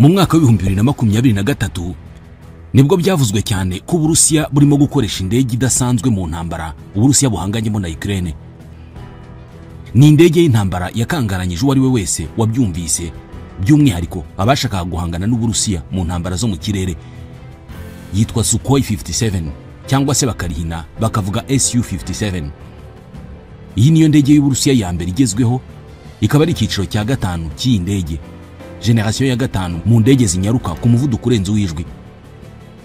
Mu mwaka w'2023 nibwo byavuzwe cyane ko Uburusiya burimo gukoresha indege idasanzwe mu ntambara Uburusiya buhanganyemo na Ukraine. Ni indege y'intambara yakangaranyije uwo ari we wese wabyumvise, by'umwihariko abashakaga guhangana n'Uburusiya mu ntambara zo mu kirere. Yitwa Sukhoi 57 cyangwa se bakarihina bakavuga Su-57. Iyi niyo ndege y'Uburusiya ya mbere igezweho, ikaba ari icyiciro cya gatanu cy'iyi ndege, generation ya gatanu mu ndege zinyaruka ku muvuduko urenze uw'ijwi.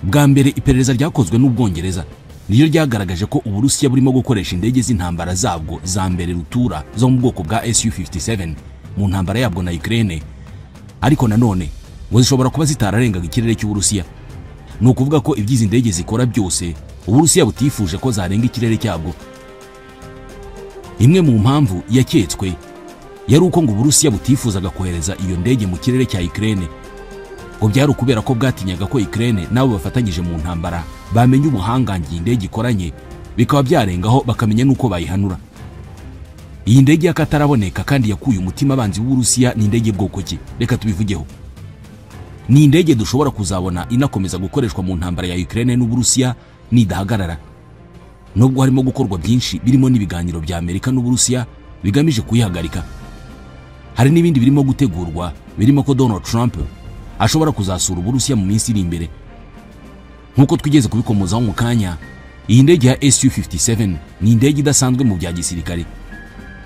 Bwa mbere iperereza ryakozwe n'Ubwongereza niyo ryagaragaje ko Uburusiya burimo gukoresha indege z'intambara zabwo za mbere rutura zo mu bwoko bwa Su-57 mu ntambara yabwo na Ukraine, ariko nanone ngo zishobora kuba zitararengaga ikirere cy'Uburusiya. Ni ukuvuga ko ibyizi ndege zikora byose Uburusiya butifuje ko zarenga ikirere cyabwo. Imwe mu mpamvu yaketswe yari uko ngo Uburusiya butifuzaga kohereza iyo ndege mu kirere cya Ukraine, ngo byari ukubera ko bwatinyaga ko Ukraine nabo bafatanyije mu ntambara bamenye ubuhangange indege ikoranye, bikaba byarengaho bakamenya nuko bayihanura. Iyi ndege y'akataraboneka kandi yakuye umutima abanzi b'Uburusiya ni indege bwoko ki? Reka tubivugeho. Ni indege dushobora kuzabona inakomeza gukoreshwa mu ntambara ya Ukraine n'Uburusiya nidahagarara. Nubwo harimo gukorwa byinshi birimo n'ibiganiro bya Amerika n'Uburusiya bigamije kuyihagarika, hari n'ibindi birimo gutegurwa birimo ko Donald Trump ashobora kuzasura Uburusiya mu minsi iri imbere. Nkuko twigeze kubikomozaho mu kanya, iyi ndege ya Su-57 ni indege idasanzwe mu bya gisirikare,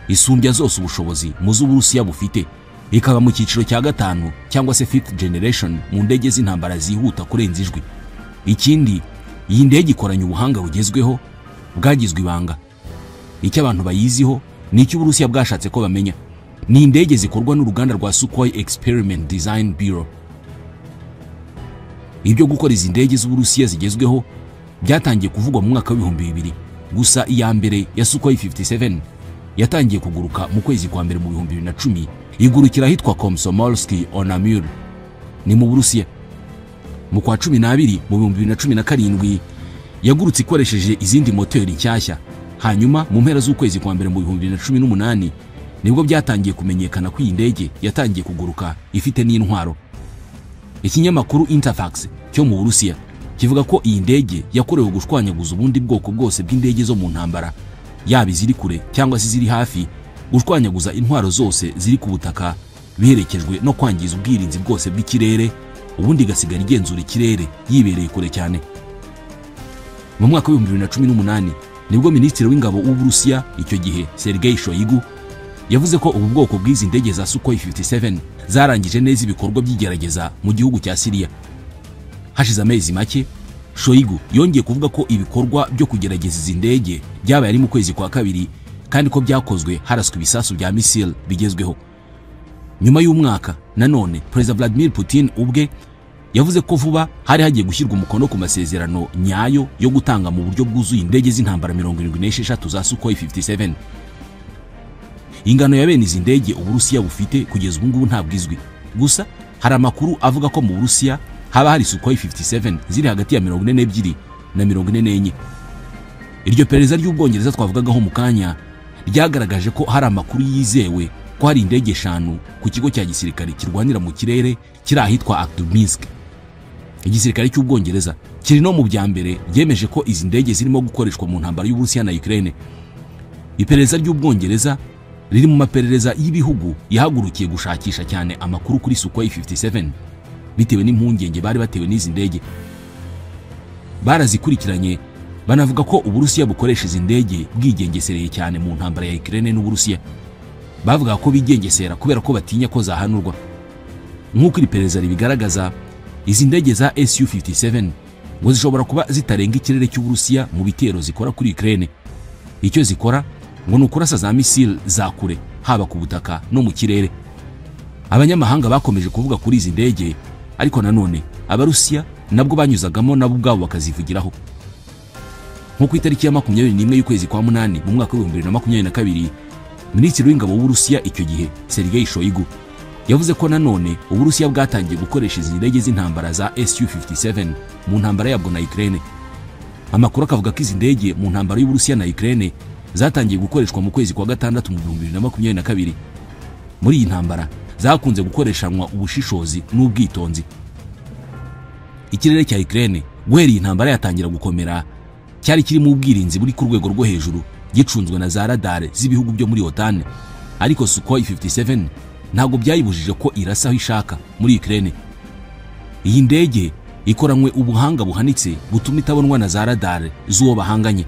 isumbya zose ubushobozi mu z'Uburusiya bufite, ikaba mu cyiciro cya gatanu cyangwa se fifth generation mu ndege z'intambara zihuta kurenza ijwi. Ikindi, iyi ndege ikoranye ubuhanga bugezweho bwagizwe ibanga. Icyo abantu bayiziho ni icyo Uburusiya bwashatse ko bamenya. Ni indege zikorwa n'uruganda rwa Sukhoi Experiment Design Bureau. Ibyo gukora izi ndege z'Uburusiya zigezweho byatangiye kuvugwa mu mwaka w'2000, gusa iya mbere ya Sukhoi 57 yatangiye kuguruka mu kwezi kwa mbere mu 2010, igurukira ahitwa Komsomolsky on Amur, ni mu Burusiya. Mu kwa 12 mu 2017 yagurutse ikoresheje izindi moteri nshyashya. Hanyuma mu mpera z'ukwezi kwa mbere mu 2018 nibwo byatangiye kumenyekana ko iyi ndege yatangiye kuguruka ifite n'intwaro. Ikinyamakuru Interfax cyo mu Burusiya kivuga ko iyi ndege yakorewe gushwanyaguza ubundi bwoko bwose bw'indege zo mu ntambara, yaba iziri kure cyangwa se iziri hafi, gushwanyaguza intwaro zose ziri ku butaka biherekejwe no kwangiza ubwirinzi bwose bw'ikirere, ubundi igasigara igenzura ikirere yibereye kure cyane. Mu mwaka wa 2018 nibwo Minisitiri w'Ingabo w'Uburusiya icyo gihe Sergei Shoigu yavuze ko ubu bwoko bw'izi ndege za Sukhoi 57 zarangije neza ibikorwa by'igerageza mu gihugu cya Syria. Hashize amezi make Shoigu yongeye kuvuga ko ibikorwa byo kugerageza izi ndege byabaye ari mu kwezi kwa kabiri, kandi ko byakozwe haraswe ibisasu bya missile bigezweho. Nyuma y'umwaka nanone Perezida Vladimir Putin ubwe yavuze ko vuba hari hagiye gushyirwa umukono ku masezerano nyayo yo gutanga mu buryo bwuzuye indege z'intambara 76 za Sukhoi 57. Ingano ya bene izi ndege Uburusiya bufite kugeza ubu ngubu ntabwo izwi, gusa hari amakuru avuga ko mu Burusiya haba hari Sukhoi 57 ziri hagati ya 42 na 44. Iryo perereza ry'Ubwongereza twavugagaho mu kanya ryagaragaje ko hari amakuru yizewe ko hari indege 5 ku kigo cya gisirikare kirwanira mu kirere kiri ahitwa Akhtubinsk. Igisirikare cy'Ubwongereza kiri no mu bya mbere byemeje ko izi ndege zirimo gukoreshwa mu ntambara y'Uburusiya na Ukraine. Iperereza ry'Ubwongereza riri mu maperereza y'ibihugu yahagurukiye gushakisha cyane amakuru kuri Sukhoi 57 bitewe n'impungenge bari batewe n'izi ndege. Barazikurikiranye banavuga ko Uburusiya bukoresha izi ndege bwigengesereye cyane mu ntambara ya Ukraine n'Uburusiya. Bavuga ko bigengesera kubera ko batinya ko zahanurwa. Nk'uko iri perereza ribigaragaza, izi ndege za Su-57 ngo zishobora kuba zitarenga ikirere cy'Uburusiya mu bitero zikora kuri Ukraine. Icyo zikora ngo ni ukurasa za missile za kure haba ku butaka no mu kirere. Abanyamahanga bakomeje kuvuga kuri izi ndege, ariko nanone Abarusiya nabwo banyuzagamo nabo ubwabo bakazivugiraho. Nko ku itariki ya 21 y'ukwezi kwa 8 mu mwaka wa 2022, Minisitiri w'Ingabo w'Uburusiya icyo gihe Sergei Shoigu yavuze ko nanone Uburusiya bwatangiye gukoresha izi ndege z'intambara za Su-57 mu ntambara yabwo na Ukraine. Amakuru akavuga ko izi ndege mu ntambara y'Uburusiya na Ukraine zatangiye gukoreshwa mu kwezi kwa gatandatu mu 2022. Muri iyi ntambara zakunze gukoreshanwa ubushishozi n'ubwitonzi. Ikirere cya Ukraine guhera iyi ntambara yatangira gukomera cyari kirimo ubwirinzi buri ku rwego rwo hejuru, gicunzwe na za radar z'ibihugu byo muri OTAN, ariko Sukhoi 57 ntabwo byayibujije ko irasa aho ishaka muri Ukraine. Iyi ndege ikoranywe ubuhanga buhanitse butuma itabonwa na za radar z'uwo bahanganye.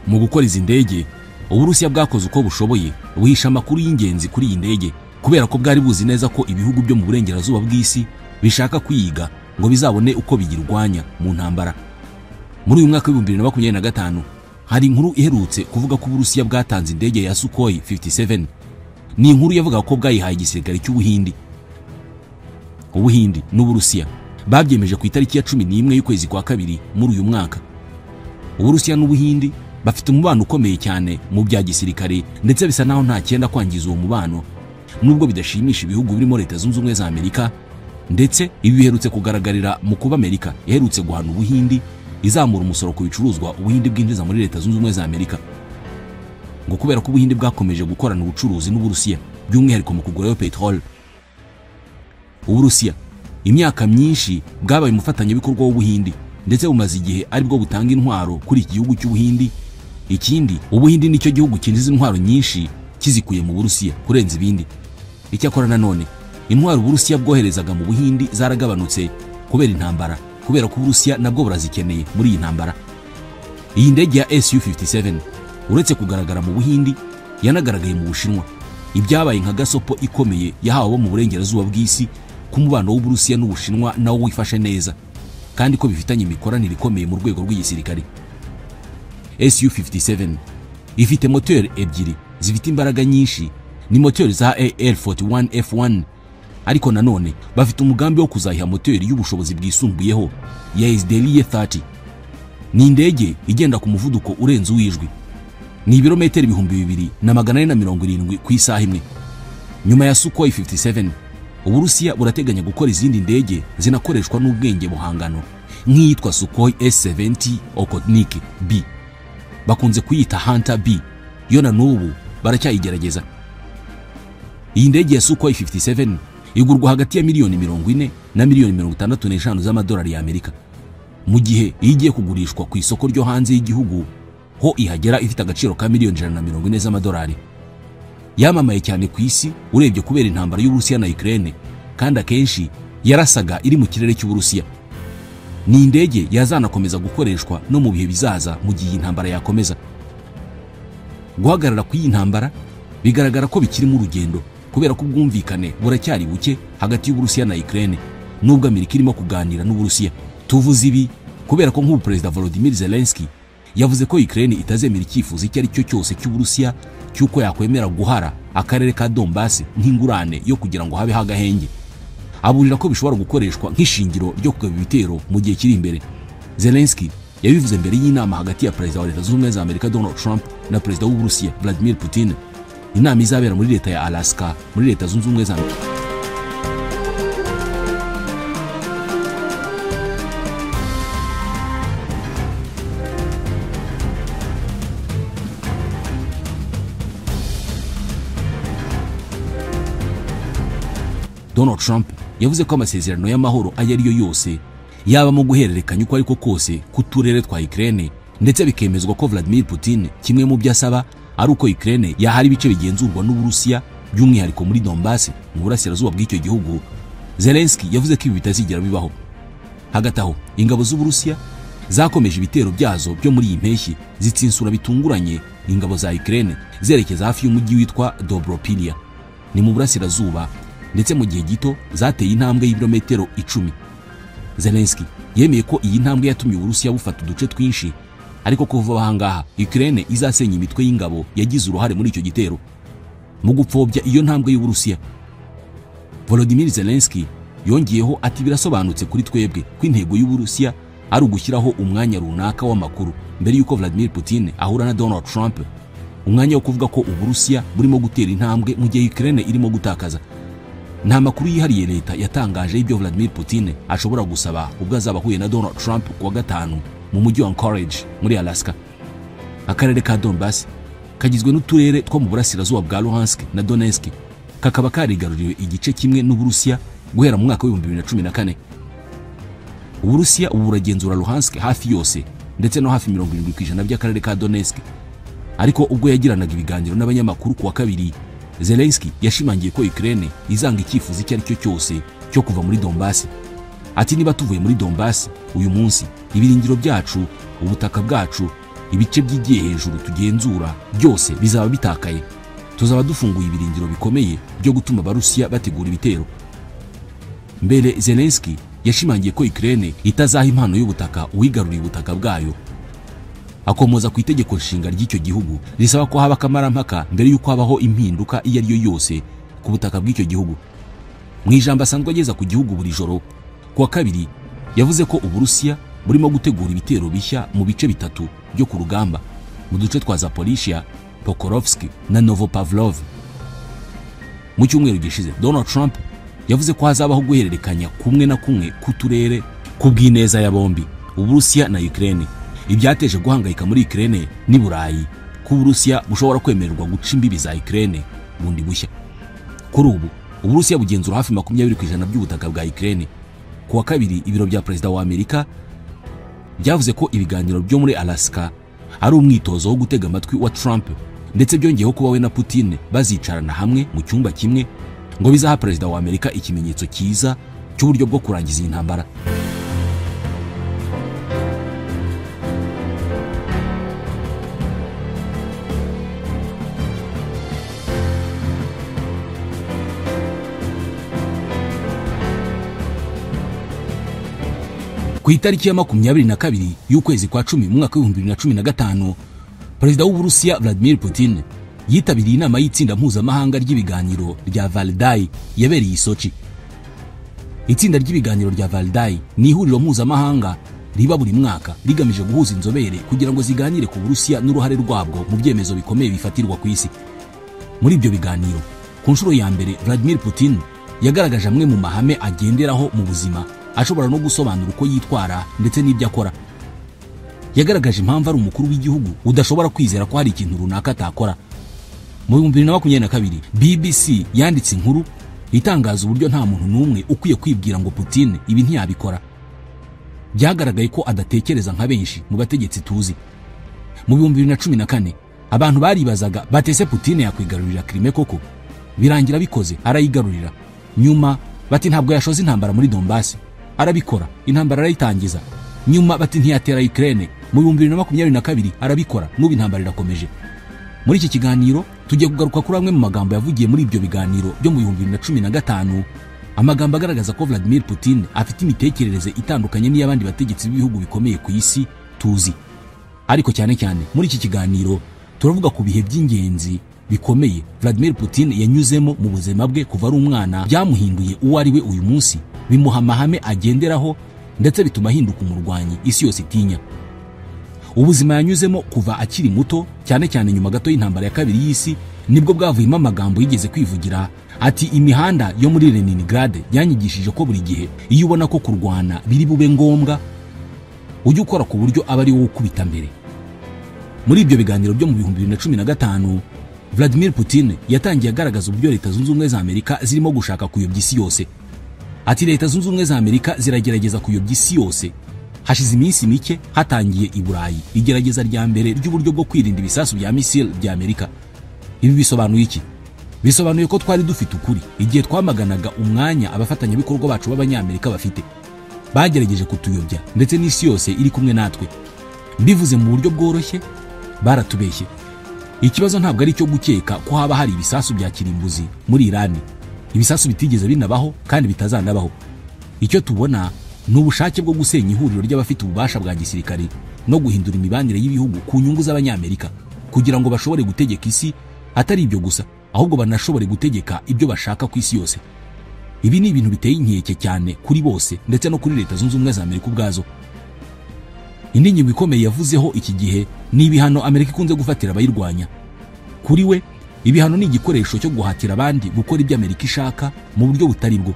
Mu gukora izi ndege, Uburusiya bwakoze uko bushoboye buhisha amakuru y'ingenzi kuri iyi ndege, kubera ko bwari buzi neza ko ibihugu byo mu burengerazuba bw'isi bishaka kwiga ngo bizabone uko bigirwanya mu ntambara. Muri uyu mwaka wa 2025 hari inkuru iherutse kuvuga ko Uburusiya bwatanze indege ya Sukhoi 57. Ni inkuru yavuga ko bwayihaye igisirikare cy'Ubuhindi. Ubuhindi n'Uburusiya babyemeje ku itariki ya 11 y'ukwezi kwa kabiri muri uyu mwaka. Uburusiya n'Ubuhindi bafite umubano ukomeye cyane mu bya gisirikare, ndetse bisa naho nta cyenda kwangiza uwo mubano, nubwo bidashimisha ibihugu birimo Leta Zunze Ubumwe za Amerika. Ndetse ibi biherutse kugaragarira mu kuba Amerika iherutse guhana Ubuhindi izamura umusoro ku bicuruzwa Ubuhindi bwinjiza muri Leta Zunze Ubumwe za Amerika, ngo kubera ko Ubuhindi bwakomeje gukorana ubucuruzi n'Uburusiya by'umwihariko mu kugurayo petrol. Uburusiya imyaka myinshi bwabaye umufatanyabikorwa w'Ubuhindi, ndetse bumaze igihe aribwo butanga intwaro kuri iki gihugu cy'Ubuhindi. Ikindi, Ubuhindi nicyo gihugu cyinjiza intwaro nyinshi kizikuye mu Burusiya kurenza ibindi. Icyakora nanone intwaro Uburusiya bwoherezaga mu Buhindi zaragabanutse kubera intambara, kubera ko Uburusiya nabwo burazikeneye muri iyi ntambara. Iyi ndege ya Su-57 uretse kugaragara mu Buhindi yanagaragaye mu Bushinwa, ibyabaye nka gasopo ikomeye yahawe abo mu burengerazuba bw'isi ku mubano w'Uburusiya n'Ubushinwa nawo wifashe neza, kandi ko bifitanye imikoranire ikomeye mu rwego rw'igisirikare. Su-57 ifite moteri ebyiri zifite imbaraga nyinshi, ni moteri za AL-41F1, ariko nanone bafite umugambi wo kuzayiha moteri y'ubushobozi bwisumbuyeho ya Izdeliye 30. Ni indege igenda ku muvuduko urenze uw'ijwi, ni ibirometero 2470 ku isaha imwe. Nyuma ya Sukhoi 57, Uburusiya burateganya gukora izindi ndege zinakoreshwa n'ubwenge buhangano nk'iyitwa Sukhoi S-70 Okhotnik B, bakunze kuyita Hunter B, yo na n'ubu baracyayigerageza. Iyi ndege ya Sukhoi 57 igurwa hagati ya miliyoni 40 na miliyoni 65 z'amadolari ya Amerika, mu gihe iyo igiye kugurishwa ku isoko ryo hanze y'igihugu ho ihagera ifite agaciro ka miliyoni 140 z'amadolari. Yamamaye cyane ku isi urebye kubera intambara y'Uburusiya na Ukraine, kandi akenshi yarasaga iri mu kirere cy'Uburusiya. Ni indege yazanakomeza gukoreshwa no mu bihe bizaza mu gihe intambara yakomeza. Guhagarara kw'iyi ntambara bigaragara ko bikiri mu rugendo, kubera ko ubwumvikane buracyari buke hagati y'Uburusiya na Ukraine, nubwo Amerika irimo kuganira n'Uburusiya. Tuvuze ibi kubera ko nk'ubu Perezida Volodymyr Zelensky yavuze ko Ukraine itazemera icyifuzo icyo ari cyo cyose cy'Uburusiya cy'uko yakwemera guhara akarere ka Donbass nk'ingurane yo kugira ngo habe hagahenge. Aburira ko bishobora gukoreshwa nk'ishingiro ryo kugaba ibitero mu gihe kiri imbere. Zelensky yabivuze mbere y'inama hagati ya Perezida wa Leta Zunze Ubumwe za Amerika Donald Trump na Perezida w'Uburusiya Vladimir Putin, inama izabera muri leta ya Alaska muri Leta Zunze Ubumwe za Amerika. Donald Trump yavuze ko amasezerano y'amahoro ayo ari yo yose yaba mu guhererekanya uko ariko kose kuturere twa Ukraine, ndetse bikemezwa ko Vladimir Putin kimwe mu byo asaba ari uko Ukraine yahari ibice bigenzurwa n'Uburusiya by'umwihariko muri Donbass mu burasirazuba bw'icyo gihugu. Zelensky yavuze ko ibi bitazigera bibaho. Hagati aho ingabo z'Uburusiya zakomeje ibitero byazo byo muri iyi mpeshyi, zitsinsura bitunguranye ingabo za Ukraine zerekeza hafi y'umujyi witwa Dobropilia ni mu burasirazuba, ndetse mu gihe gito zateye intambwe y'ibirometero 10. Zelensky yemeye ko iyi ntambwe yatumye Uburusiya bufata uduce twinshi, ariko ko vuba ahangaha Ukraine izasenya imitwe y'ingabo yagize uruhare muri icyo gitero. Mu gupfobya iyo ntambwe y'Uburusiya, Volodymyr Zelensky yongeyeho ati birasobanutse kuri twebwe ko intego y'Uburusiya ari ugushyiraho umwanya runaka w'amakuru mbere y'uko Vladimir Putin ahura na Donald Trump, umwanya wo kuvuga ko Uburusiya burimo gutera intambwe mu gihe Ukraine irimo gutakaza. Nta makuru yihariye leta yatangaje ibyo Vladimir Putin ashobora gusaba ubwo azaba ahuye na Donald Trump kuwa gatanu mu mujyi wa Anchorage muri Alaska. Akarere ka Donbass kagizwe n'uturere two mu burasirazuba bwa Luhansk na Donetsk. kakaba karigaruriwe igice kimwe n'Uburusiya guhera mu mwaka wa 2014. Uburusiya ubu buragenzura Luhansk hafi yose ndetse no hafi 70% by'akarere ka Donetsk. Ariko ubwo yagiranaga ibiganiro n'abanyamakuru ku wa kabiri, Zelensky yashimangiye ko Ukraine izanga icyifuzo icyo ari cyo cyose cyo kuva muri Donbass. Ati niba tuvuye muri Donbass uyu munsi, ibiringiro byacu, ubutaka bwacu, ibice by'igiye hejuru tugenzura byose bizaba bitakaye. Tuzaba dufunguye ibiringiro bikomeye byo gutuma Abarusiya bategura ibitero. Mbere Zelensky yashimangiye ko Ukraine itazaha impano y'ubutaka uwigaruriye ubutaka bwayo. Akomoza ku itegeko nshinga ry'icyo gihugu risaba ko haba akamarampaka mbere y'uko habaho impinduka iyo ari yo yose ku butaka bw'icyo gihugu. Mu ijambo asanzwe ageza ku gihugu buri joro, ku wa kabiri yavuze ko Uburusiya burimo gutegura ibitero bishya mu bice bitatu byo ku rugamba, mu duce twa Zaporizhia, Pokrovsk na Novopavlov. Mu cyumweru gishize, Donald Trump yavuze ko hazabaho guhererekanya kumwe na kumwe k'uturere kubw'ineza ya bombi, Uburusiya na Ukraine. Ibyateje guhangayika muri Ukraine n'i Burayi ko Uburusiya bushobora kwemererwa guca imbibi za Ukraine bundi bushya. Kuri ubu Uburusiya bugenzura hafi 20% by'ubutaka bwa Ukraine. Ku wa kabiri, ibiro bya Perezida wa Amerika byavuze ko ibiganiro byo muri Alaska ari umwitozo wo gutega amatwi wa Trump, ndetse byongeyeho kuba we na Putin bazicarana hamwe mu cyumba kimwe ngo bizaha Perezida wa Amerika ikimenyetso cyiza cy'uburyo bwo kurangiza iyi ntambara. Ku itariki ya 22 y'ukwezi kwa 10 mu mwaka wa 2015, Perezida w'Uburusiya Vladimir Putin yitabiriye inama y'itsinda mpuzamahanga ry'ibiganiro rya Valdai yabereye i Sochi. Itsinda ry'ibiganiro rya Valdai ni ihuriro mpuzamahanga riba buri mwaka rigamije guhuza inzobere kugira ngo ziganire ku Burusiya n'uruhare rwabwo mu byemezo bikomeye bifatirwa ku isi. Muri ibyo biganiro, ku nshuro ya mbere Vladimir Putin yagaragaje amwe mu mahame agenderaho mu buzima, ashobora no gusobanura uko yitwara ndetse n'ibyo akora. Yagaragaje impamvu ari umukuru w'igihugu udashobora kwizera ko hari ikintu runaka atakora. Mu 2022 BBC yanditse inkuru itangaza uburyo nta muntu n'umwe ukwiye kwibwira ngo Putin ibi ntiyabikora. Byagaragaye ko adatekereza nka benshi mu bategetsi tuzi. Mu 2014 abantu baribazaga batese Putin yakwigarurira Crimea koko, birangira bikoze arayigarurira. Nyuma bati ntabwo yashoze intambara muri Donbass, arabikora, intambara arayitangiza. Nyuma bati ntiyatera Ukraine, mu 2022 arabikora, n'ubu intambara irakomeje. Muri iki kiganiro tugiye kugaruka kuri amwe mu magambo yavugiye muri ibyo biganiro byo mu 2015, amagambo agaragaza ko Vladimir Putin afite imitekerereze itandukanye n'iy'abandi bategetsi b'ibihugu bikomeye ku isi tuzi. Ariko cyane cyane muri iki kiganiro turavuga ku bihe by'ingenzi bikomeye Vladimir Putin yanyuzemo mu buzima bwe kuva ari umwana, byamuhinduye uwo ari we uyu munsi, bimuha amahame agenderaho ndetse bituma ahinduka umurwanyi isi yose itinya. Ubuzima yanyuzemo kuva akiri muto, cyane cyane nyuma gato y'intambara ya kabiri y'isi, nibwo bwavuyemo amagambo yigeze kwivugira ati imihanda yo muri Leningrad yanyigishije ko buri gihe iyo ubona ko kurwana biri bube ngombwa ujye ukora ku buryo aba ari wowe ukubita mbere. Muri ibyo biganiro byo mu 2015 Vladimir Putin yatangiye agaragaza uburyo Leta Zunze Ubumwe za Amerika zirimo gushaka kuyobya isi yose. Ati Leta Zunze Ubumwe za Amerika ziragerageza kuyobya isi yose. Hashize iminsi mike hatangiye i Burayi igerageza rya mbere ry'uburyo bwo kwirinda ibisasu bya misile bya Amerika. Ibi bisobanuye iki? Bisobanuye ko twari dufite ukuri igihe twamaganaga umwanya abafatanyabikorwa bacu b'Abanyamerika bafite. Bagerageje kutuyobya ndetse n'isi yose iri kumwe natwe. Mbivuze mu buryo bworoshye, baratubeshye. Ikibazo ntabwo ari cyo gukeka ko haba hari ibisasu bya kirimbuzi muri Irani, ibisasu bitigeze binabaho kandi bitazanabaho. Icyo tubona ni ubushake bwo gusenya ihuriro ry'abafite ububasha bwa gisirikare no guhindura imibanire y'ibihugu ku nyungu z'Abanyamerika kugira ngo bashobore gutegeka isi. Atari ibyo gusa, ahubwo banashobore gutegeka ibyo bashaka ku isi yose. Ibi ni ibintu biteye inkeke cyane kuri bose ndetse no kuri Leta Zunze Ubumwe za Amerika ubwazo. Indi ngingo ikomeye yavuzeho iki gihe ni ibihano Amerika ikunze gufatira abayirwanya. Kuri we, ibihano ni igikoresho cyo guhatira abandi gukora ibyo Amerika ishaka mu buryo butari bwo,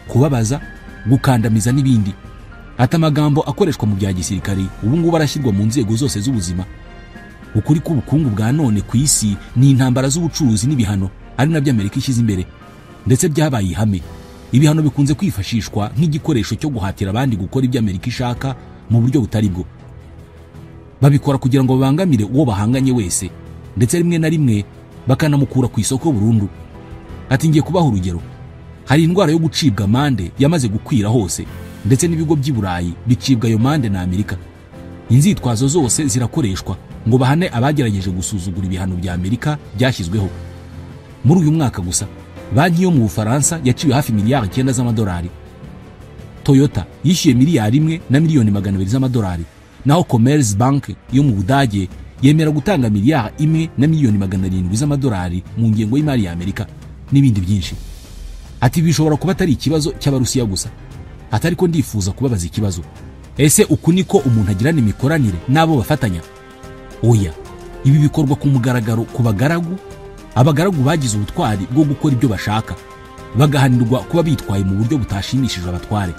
kubabaza, gukandamiza n'ibindi. Ati amagambo akoreshwa mu bya gisirikare ubu ngubu arashyirwa mu nzego zose z'ubuzima. Ukuri k'ubukungu bwa none ku isi ni intambara z'ubucuruzi n'ibihano. ari nabyo Amerika ishyize imbere, ndetse byabaye ihame. Ibihano bikunze kwifashishwa nk'igikoresho cyo guhatira abandi gukora ibyo Amerika ishaka mu buryo butari bwo. Babikora kugira ngo babangamire uwo bahanganye wese, ndetse rimwe na rimwe bakanamukura ku isoko burundu. Ati ngiye kubaha urugero, hari indwara yo gucibwa amande yamaze gukwira hose, ndetse n'ibigo by'i Burayi bicibwa ayo mande na Amerika. Inzitwazo zose zirakoreshwa ngo bahane abagerageje gusuzugura ibihano bya Amerika byashyizweho. Muri uyu mwaka gusa banki yo mu Bufaransa yaciwe hafi miliyari 9 z'amadolari. Toyota yishyuye miliyari 1 na miliyoni 200 z'amadolari, naho Commerz Bank yo mu Budage yemera gutanga miliyari 1 na miliyoni 700 z'amadolari mu ngengo y'imari ya Amerika, n'ibindi byinshi. Ati bishobora kuba atari ikibazo cy'Abarusiya gusa, atari ko ndifuza kubabaza ikibazo. Ese uku niko umuntu agirana imikoranire n'abo bafatanya? Oya, ibi bikorwa ku mugaragaro ku bagaragu. Abagaragu bagize ubutwari bwo gukora ibyo bashaka, bagahanirwa kuba bitwaye mu buryo butashimishije abatware.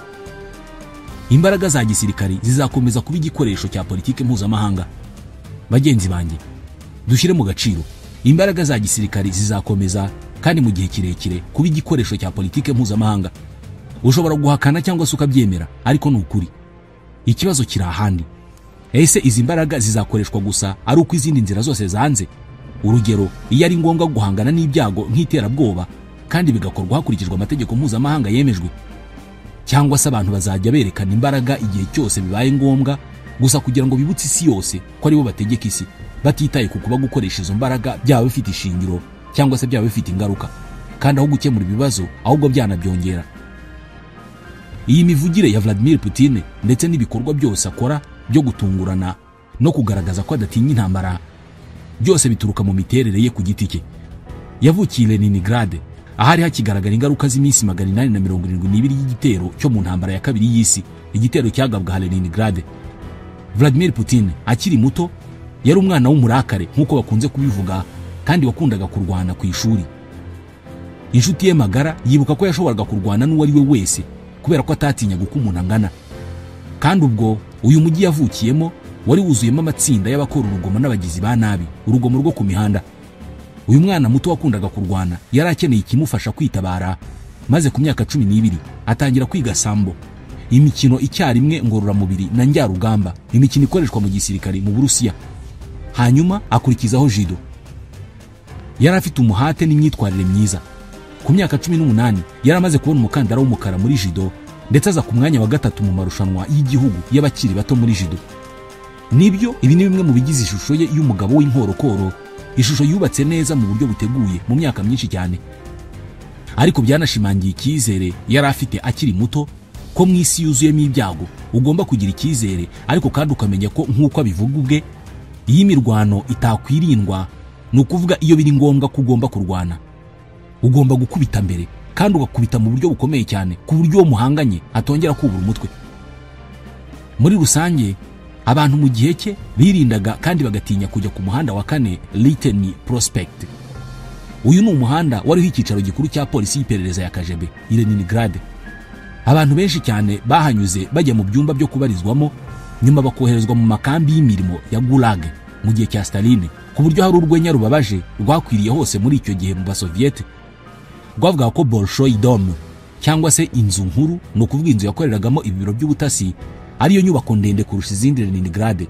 Imbaraga za gisirikari zizakomeza kuba igikoresho cya politike mpuzamahanga. Bagenzi banjye, dushyire mu gaciro, imbaraga za gisirikari zizakomeza kandi mu gihe kirekire kuba igikoresho cya politike mpuzamahanga. Ushobora guhakana cyangwa se ukabyemera, ariko ni ukuri. Ikibazo kiri ahandi. Ese izi mbaraga zizakoreshwa gusa ari uko izindi nzira zose zanze? Urugero, iyo ari ngombwa guhangana n'ibyago nk'iterabwoba kandi bigakorwa hakurikijwe amategeko mpuzamahanga yemejwe, cyangwa se abantu bazajya berekana imbaraga igihe cyose bibaye ngombwa gusa kugira ngo bibutse isi yose ko aribo bategeka isi, batitaye ku kuba gukoresha izo mbaraga byaba bifite ishingiro cyangwa se byaba bifite ingaruka, kandi aho gukemura ibibazo ahubwo byanabyongera. Iyi mivugire ya Vladimir Putin ndetse n'ibikorwa byose akora byo gutungurana no kugaragaza ko adatinya intambara, byose bituruka mu miterere ye ku giti cye. Yavukiye Leningrad, ahari hakigaragara ingaruka z'iminsi 872 y'igitero cyo mu ntambara ya kabiri y'isi, igitero cyagabwa Leningrad. Vladimir Putin akiri muto yari umwana w'umurakare nk'uko bakunze kubivuga, kandi wakundaga kurwana ku ishuri. Inshuti ye magara yibuka ko yashoboraga kurwana n'uwo ari we wese kubera ko atatinyaga uko umuntu angana. Kandi ubwo uyu mujyi yavukiyemo wari wuzuyemo amatsinda y'abakora urugomo n'abagizi ba nabi, urugomo rwo ku mihanda. Uyu mwana muto wakundaga kurwana yari akeneye ikimufasha kwitabara, maze ku myaka 12 atangira kwiga sambo, imikino icyarimwe ngororamubiri na njyarugamba, imikino ikoreshwa mu gisirikare mu Burusiya. Hanyuma akurikizaho judo. Yari afite umuhate n'imyitwarire myiza. Ku myaka 18 yari amaze kubona umukandara w'umukara muri judo, ndetse aza ku mwanya wa 3 mu marushanwa y'igihugu y'abakiri bato muri judo. Nibyo, ibi ni bimwe mu bigize ishusho ye y'umugabo w'inkorokoro, ishusho yubatse neza mu buryo buteguye mu myaka myinshi cyane. Ariko byanashimangiye icyizere yari afite akiri muto ko mu isi yuzuyemo ibyago ugomba kugira icyizere, ariko kandi ukamenya ko nk'uko abivuga ubwe, iyi mirwano itakwirindwa, ni ukuvuga iyo biri ngombwa ko ugomba kurwana, ugomba gukubita mbere kandi ugakubita mu buryo bukomeye cyane ku buryo uwo muhanganye atongera kubura umutwe. Muri rusange abantu mu gihe cye birindaga kandi bagatinya kujya ku muhanda wa 4 Liteni Prospect. Uyu ni umuhanda wariho icyicaro gikuru cya polisi y'iperereza ya KGB i Leningrad. Abantu benshi cyane bahanyuze bajya mu byumba byo kubarizwamo, nyuma bakoherezwa mu makambi y'imirimo ya Gulag mu gihe cya Stalin, ku buryo hari urwenya rubabaje rwakwiriye hose muri icyo gihe mu Basoviete rwavuga ko Bolshoi Dom, cyangwa se inzu nkuru, ni ukuvuga inzu yakoreragamo ibiro by'ubutasi, ariyo nyubako ndende kurusha izindi Leningrad.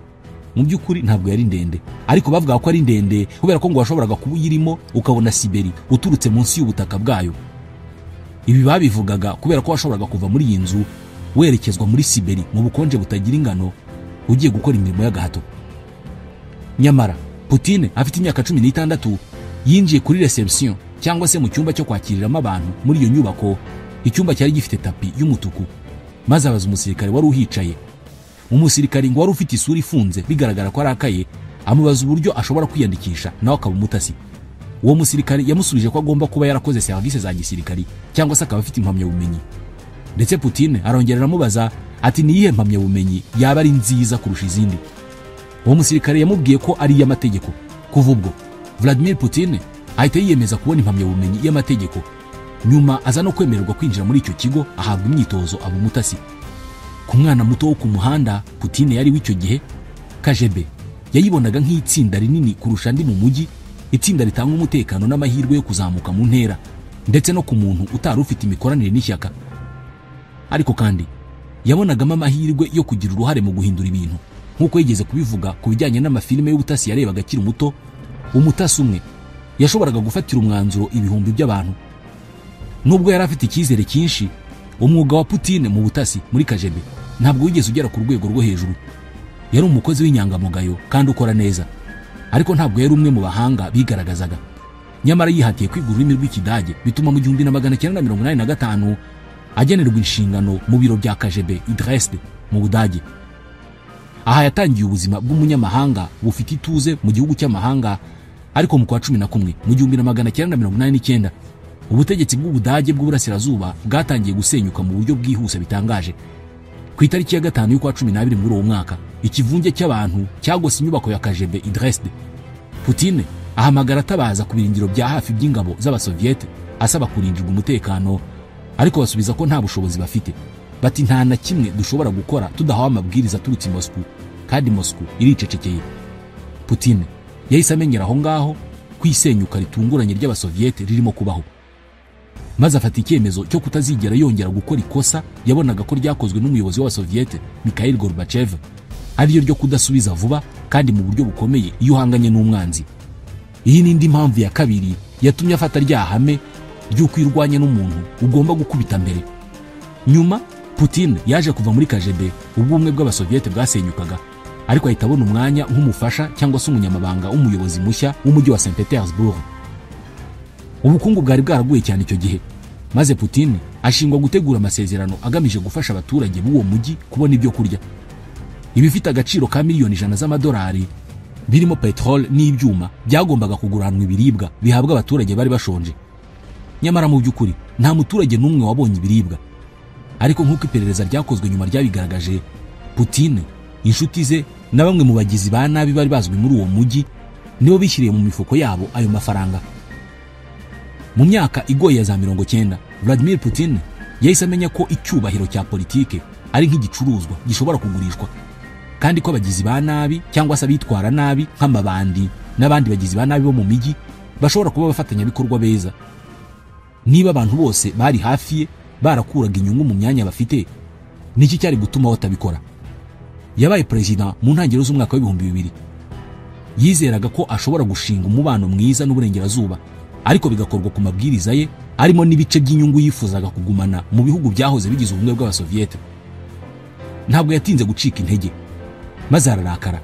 Mu by'ukuri ntabwo yari ndende, ariko bavuga ko ari ndende kubera ko ngo washoboraga kuba uyirimo ukabona Siberi uturutse munsi y'ubutaka bwayo. Ibi babivugaga kubera ko washoboraga kuva muri iyi nzu werekezwa muri Siberi mu bukonje butagira ingano, ugiye gukora imirimo y'agahato. Nyamara Putin afite imyaka 16 yinjiye kuri reception, cyangwa se mu cyumba cyo kwakiriramo abantu muri iyo nyubako, icyumba cyari gifite tapi y'umutuku, maze abaza umusirikare wari uhicaye. Umusirikare ngo wari ufite isura ifunze bigaragara ko arakaye, amubaza uburyo ashobora kwiyandikisha nawe akaba umutasi. Uwo musirikare yamusubije ko agomba kuba yarakoze serivisi za gisirikari cyangwa se akaba afite impamyabumenyi. Ndetse Putin arongera aramubaza ati ni iyihe mpamyabumenyi yaba ari nziza kurusha izindi? Uwo musirikare yamubwiye ko ari iy'amategeko. Kuva ubwo Vladimir Putin ahita yiyemeza kubona impamyabumenyi y'amategeko, nyuma aza no kwemererwa kwinjira muri icyo kigo ahabwa imyitozo aba umutasi. Ku mwana muto wo ku muhanda Putin yari w'icyo gihe, KGB yayibonaga nk'itsinda rinini kurusha andi mu mujyi, itsinda ritanga umutekano n'amahirwe yo kuzamuka mu ntera ndetse no ku muntu utari ufite imikoranire n'ishyaka. Ariko kandi yabonagamo amahirwe yo kugira uruhare mu guhindura ibintu, nk'uko yigeze kubivuga ku bijyanye n'amafilime y'ubutasi yarebaga akiri muto. Umutasi umwe yashoboraga gufatira umwanzuro ibihumbi by'abantu. Nubwo yari afite icyizere cyinshi, umwuga wa Putin mu butasi muri KGB ntabwo wigeze ugera ku rwego rwo hejuru. Yari umukozi w'inyangamugayo kandi ukora neza, ariko ntabwo yari umwe mu bahanga bigaragazaga. Nyamara yihatiye kwiga ururimi rw'Ikidage, bituma mu 1985 agenerwa inshingano mu biro bya KGB i Dresde mu Budage. Aha yatangiye ubuzima bw'umunyamahanga bufite ituze mu gihugu cy'amahanga. Ariko mu kwa 11 mu 1989 ubutegetsi bw'Ubudage bw'Uburasirazuba bwatangiye gusenyuka mu buryo bwihuse bitangaje. Ku itariki ya 5 y'ukwa 12 muri uwo mwaka, ikivunge cy'abantu cyagose inyubako ya KGB i Dresde. Putin ahamagara atabaza ku birindiro bya hafi by'ingabo z'Abasoviete asaba kurindirwa umutekano, ariko basubiza ko nta bushobozi bafite. Bati nta na kimwe dushobora gukora tudahawe amabwiriza aturutse i Moscow, kandi Moscow iricecekeye. Putin yahise amenyera aho ngaho ko isenyuka ritunguranye ry'Abasoviete ririmo kubaho, maze afata icyemezo cyo kutazigera yongera gukora ikosa yabonaga ko ryakozwe n'umuyobozi w'Abasoviete Mikhail Gorbachev, ariryo ryo kudasubiza vuba kandi mu buryo bukomeye iyo uhanganye n'umwanzi. Iyi ni indi mpamvu ya kabiri yatumye afata rya hame ry'uko iyo urwanye n'umuntu ugomba gukubita mbere. Nyuma Putin yaje kuva muri KGB ubwo ubumwe bw'Abasoviete bwasenyukaga, ariko ahita abona umwanya nk'umufasha cyangwa se umunyamabanga w'umuyobozi mushya w'umujyi wa St Petersburg. Ubukungu bwari bwaraguye cyane icyo gihe, maze Putin ashingwa gutegura amasezerano agamije gufasha abaturage b'uwo mujyi kubona ibyo kurya. Ibifite agaciro ka miliyoni 100 z'amadolari birimo petrol n'ibyuma byagombaga kuguranwa ibiribwa bihabwa abaturage bari bashonje. Nyamara mu by'ukuri nta muturage n'umwe wabonye ibiribwa. Ariko nk'uko iperereza ryakozwe nyuma ryabigaragaje, Putin, inshuti ze na bamwe mu bagizi ba nabi bari bazwi muri uwo mujyi nibo bishyiriye mu mifuko yabo ayo mafaranga. Mu myaka igoye ya za 90, Vladimir Putin yahise amenya ko icyubahiro cya politike ari nk'igicuruzwa gishobora kugurishwa, kandi ko abagizi ba nabi cyangwa se abitwara nabi nk'amabandi n'abandi bagizi ba nabi bo mu mijyi bashobora kuba abafatanyabikorwa beza. Niba abantu bose bari hafi ye barakuraga inyungu mu myanya bafite, niki cyari gutuma batabikora? Yabaye president mu ntangiriro z'umwaka w'ibihumbi 2000. Yizeraga ko ashobora gushinga umubano mwiza n'Uburengerazuba, ariko bigakorwa ku mabwiriza ye arimo n'ibice by'inyungu yifuzaga kugumana mu bihugu byahoze bigize ubumwe bw'Abasoviete. Ntabwo yatinze gucika intege, maze ararakara.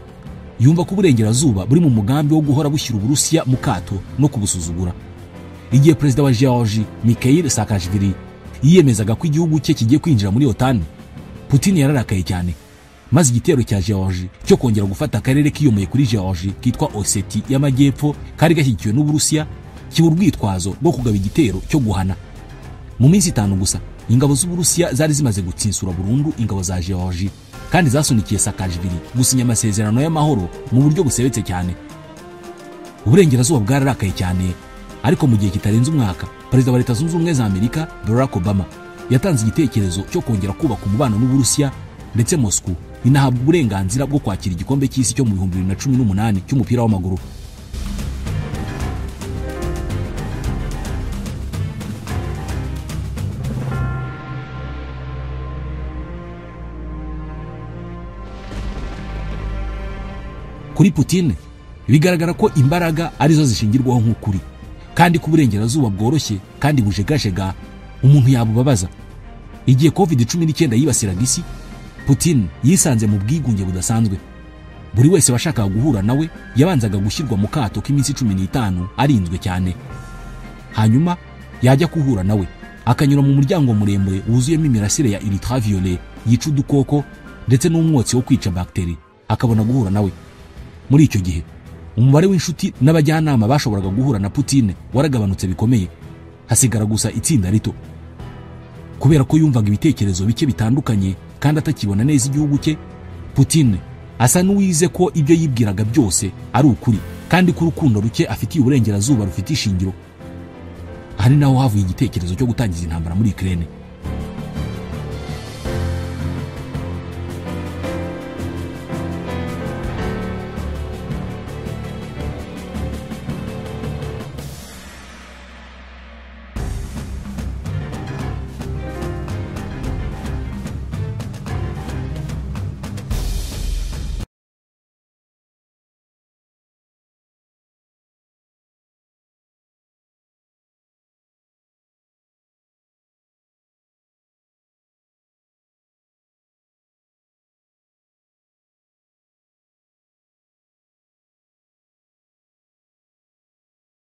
Yumva ko Uburengerazuba buri mu mugambi wo guhora bushyira Uburusiya mu kato no kubusuzugura. Igihe perezida wa Georgie Mikhail Saakashvili yiyemezaga ko igihugu cye kigiye kwinjira muri OTAN, Putin yararakaye cyane, maze igitero cya Georgie cyo kongera gufata akarere kiyomeye kuri Georgie kitwa Oseti y'Amajyepfo kari gashyigikiwe n'Uburusiya kiba urwitwazo rwo kugaba igitero cyo guhana. Mu minsi 5 gusa ingabo z'Uburusiya zari zimaze gutsinsura burundu ingabo za Georgie, kandi zasunikiye Saakashvili gusinya amasezerano y'amahoro mu buryo busebetse cyane. Uburengerazuba bwararakaye cyane, ariko mu gihe kitarenze umwaka perezida wa Leta Zunze Ubumwe za Amerika Barack Obama yatanze igitekerezo cyo kongera kubaka umubano n'Uburusiya, ndetse Moscow inahabwa uburenganzira bwo kwakira igikombe cy'isi cyo mu 2018 cy'umupira w'amaguru. Kuri Putin bigaragara ko imbaraga arizo zishingirwaho nk'ukuri, kandi ko Uburengerazuba bworoshye kandi bujegajega umuntu yabubabaza. Igihe COVID-19 yibasiraga isi, Putin yisanze mu bwigunge budasanzwe. Buri wese washakaga guhura nawe yabanzaga gushyirwa mu kato k'iminsi 15 arinzwe cyane. Hanyuma yajya kuhura nawe akanyura mu muryango muremure wuzuyemo imirasire ya ultraviolet yica udukoko ndetse n'umwotsi wo kwica bakteri, akabona guhura nawe. Muri icyo gihe umubare w'inshuti n'abajyanama bashoboraga guhura na Putin waragabanutse bikomeye, hasigara gusa itsinda rito. Kubera ko yumvaga ibitekerezo bike bitandukanye kandi atakibona neza igihugu cye, Putin asa n'uwize ko ibyo yibwiraga byose ari ukuri, kandi ko urukundo ruke afitiye Uburengerazuba rufite ishingiro. Aha ni naho havuye igitekerezo cyo gutangiza intambara muri Ukraine.